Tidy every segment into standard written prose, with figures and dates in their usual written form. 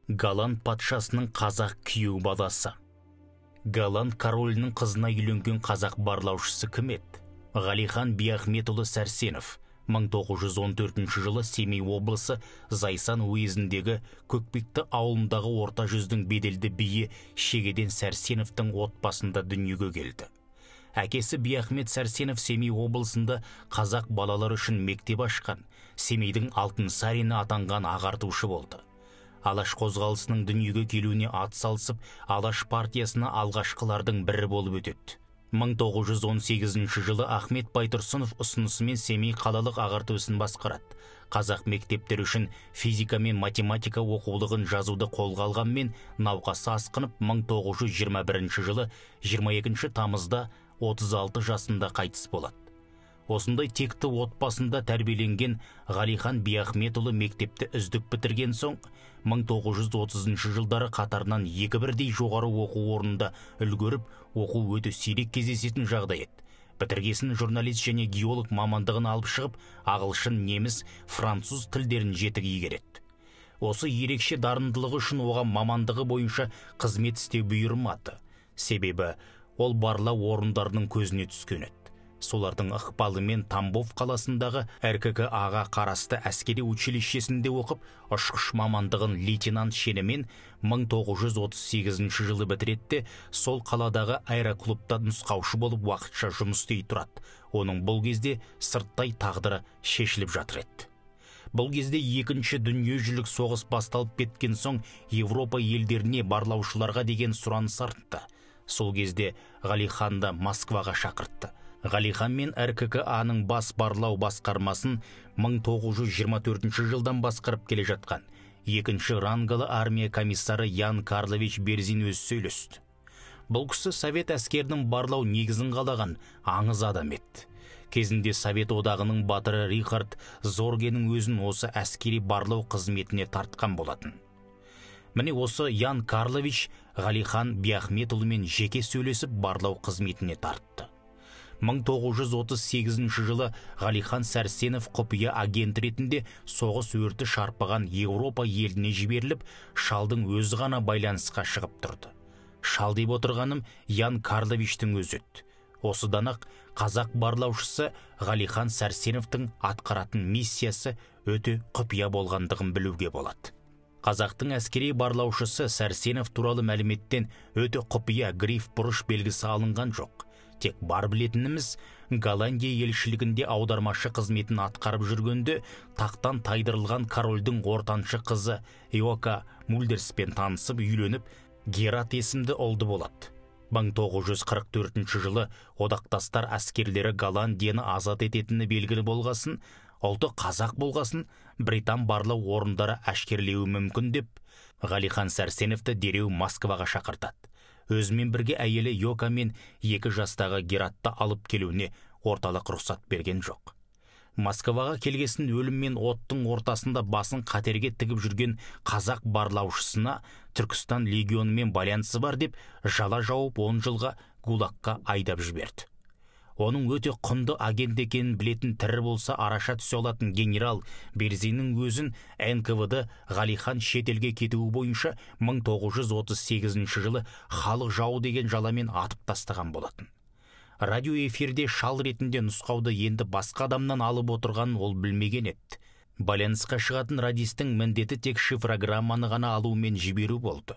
Голланд патшасының қазақ күйеу баласы. Голланд королінің қызына үйленген қазақ барлаушысы кім еді? Ғалихан Биахметұлы Сәрсенов 1914 жылы Семей облысы Зайсан уезіндегі Көкпекті ауылындағы орта жүздің беделді биі Шегеден Сәрсеновтің отбасында дүниеге келді. Әкесі Биахмет Сәрсенов Семей облысында қазақ балалары үшін мектеп ашқан, Семейдің Алтынсарины атанған ағартушы болды. Алаш қозғалысының дүниеге келуіне ат салысып, Алаш партиясына алғашқылардың бірі болып өтеді. 1918 жылы Ахмет Байтұрсынов ұсынысымен Семей қалалық ағарту ісін басқарады. Қазақ мектептері үшін физика мен математика оқулығын жазуды қолға алғанмен, науқасы асқынып 1921 жылы 22 тамызда 36 жасында қайтыс болады. Осындай текті отбасында тәрбиеленген Ғалихан Биахметұлы мектепті үздік бітірген соң 1930 жылдары қатарынан екі бірдей жоғары оқу орнында үлгеріп, оқу өте сирек кездесетін жағдай еді. Бітіргесін журналист және геолог мамандығын алып шығып, ағылшын, неміс, француз тілдерін жетік игереді. Осы ерекше дарындылығы үшін оған мамандығы бойынша қызмет істеу бұйырмады. Себебі ол барлау орындарының көзіне түскен еді. Солардың ықпалымен Тамбов қаласындағы РККА-ға қарасты әскери училищесінде оқып, ұшқыш мамандығын лейтенант шенімен 1938 жылы бітіреді, сол қаладағы аэроклубта нұсқаушы болып уақытша жұмыс істей тұрады. Оның бұл кезде сырттай тағдыры шешіліп жатыр еді. Бұл кезде екінші дүниежүзілік соғыс басталып кеткен соң Европа елдеріне барлаушыларға деген сұраныс артты. Сол кезде Ғалиханды Москваға шақыртты. Ғалихан мен РККА-ның бас барлау басқармасын 1924 жылдан басқарып келе жатқан екінші рангалы армия комиссары Ян Карлович Берзин өзі сөйлесті. Бұл кісі совет әскерінің барлау негізін қалаған аңыз адам еді. Кезінде Совет одағының батыры Рихард Зоргенің өзін осы әскери барлау қызметіне тартқан болатын. Міне осы Ян Карлович Ғалихан Биахметұлымен жеке сөйлесіп барлау қызметіне тартты. 1938 жылы Ғалихан Сәрсенов құпия агент ретінде соғыс өрті шарпыған Еуропа еліне жіберіліп, шалдың өзі ғана байланысқа шығып тұрды. Шал деп отырғаным Ян Карловичтің өзі еді. Осыдан-ақ қазақ барлаушысы Ғалихан Сәрсеновтің атқаратын миссиясы өте құпия болғандығын білуге болады. Қазақтың әскери барлаушысы Сәрсенов туралы мәліметтен өте құпия гриф бұрыш белгісі алынған жоқ. Тек бар білетініміз, Голландия елшілігінде аудармашы қызметін атқарып жүргенде тақтан тайдырылған корольдің ортаншы қызы Иока Мульдерспен танысып үйленіп, Герат есімді ұлды болады. 1944 жылы одақтастар әскерлері Голландияны азат ететіні белгілі болғасын, ұлты қазақ болғасын, британ барлау орындары әшкерелеуі мүмкін деп Ғалихан Сәрсеновті дереу Москваға шақыртады. Өзімен бірге әйелі Йока мен 2 жастағы Гератты алып келуіне орталық рұқсат берген жоқ. Москваға келгесін өлім мен оттың ортасында басын қатерге тігіп жүрген қазақ барлаушысына Түркістан легионымен байланысы бар деп жала жауып 10 жылға ГУЛАГқа айдап жіберді. Оның өте құнды агент екенін білетін тірі болса араша түсе алатын генерал Берзиннің өзін НКВД Ғалихан шетелге кетуі бойынша 1938 жылы халық жауы деген жаламен атып тастаған болатын. Радио эфирде шал ретінде нұсқауды енді басқа адамнан алып отырғанын ол білмеген еді. Байланысқа шығатын радистің міндеті тек шифрограмманы ғана алумен жіберу болды.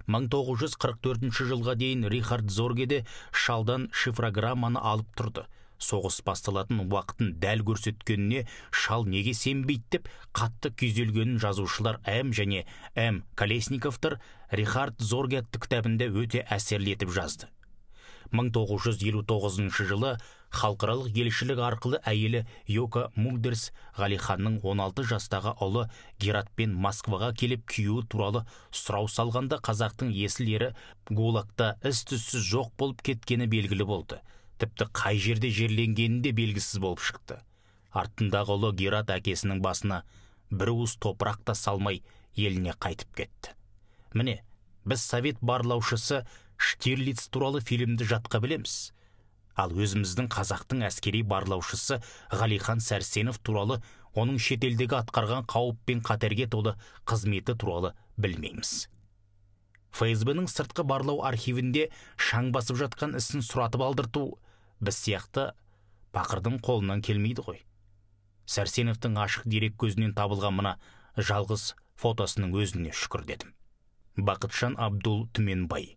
1944 жылға дейін Рихард Зоргеде шалдан шифрограмманы алып тұрды. Соғыс басталатын уақытын дәл көрсеткеніне шал неге сенбейді деп қатты күйзелгенін жазушылар М және М Колесниковтар Рихард Зорге атты кітабында өте әсерлі етіп жазды. 1959 жылы халықаралық елшілік арқылы әйелі Йока Мульдерс Ғалиханның 16 жастағы ұлы Гератпен Москваға келіп күйеуі туралы сұрау салғанда қазақтың есіл ері ГУЛАГта із-түзсіз жоқ болып кеткені белгілі болды. Тіпті қай жерде жерленгені де белгісіз болып шықты. Артындағы ұлы Герат әкесінің басына бір уыс топырақ та салмай еліне қайтып кетті. Міне, біз совет барлаушысы Штирлиц туралы фильмді жатқа білеміз. Ал өзіміздің қазақтың әскери барлаушысы Ғалихан Сәрсенов туралы Оның шетелдегі атқарған қауіп пен қатерге толы қызметі туралы білмейміз. ФСБ-ның сыртқы барлау архивінде шаң басып жатқан ісін сұратып алдырту біз сияқты пақырдың қолынан келмейді ғой. Сәрсеновтің ашық дерек көзінен табылған мына жалғыз фотосының өзіне шүкір дедім. Бақытжан Абдул Түменбай.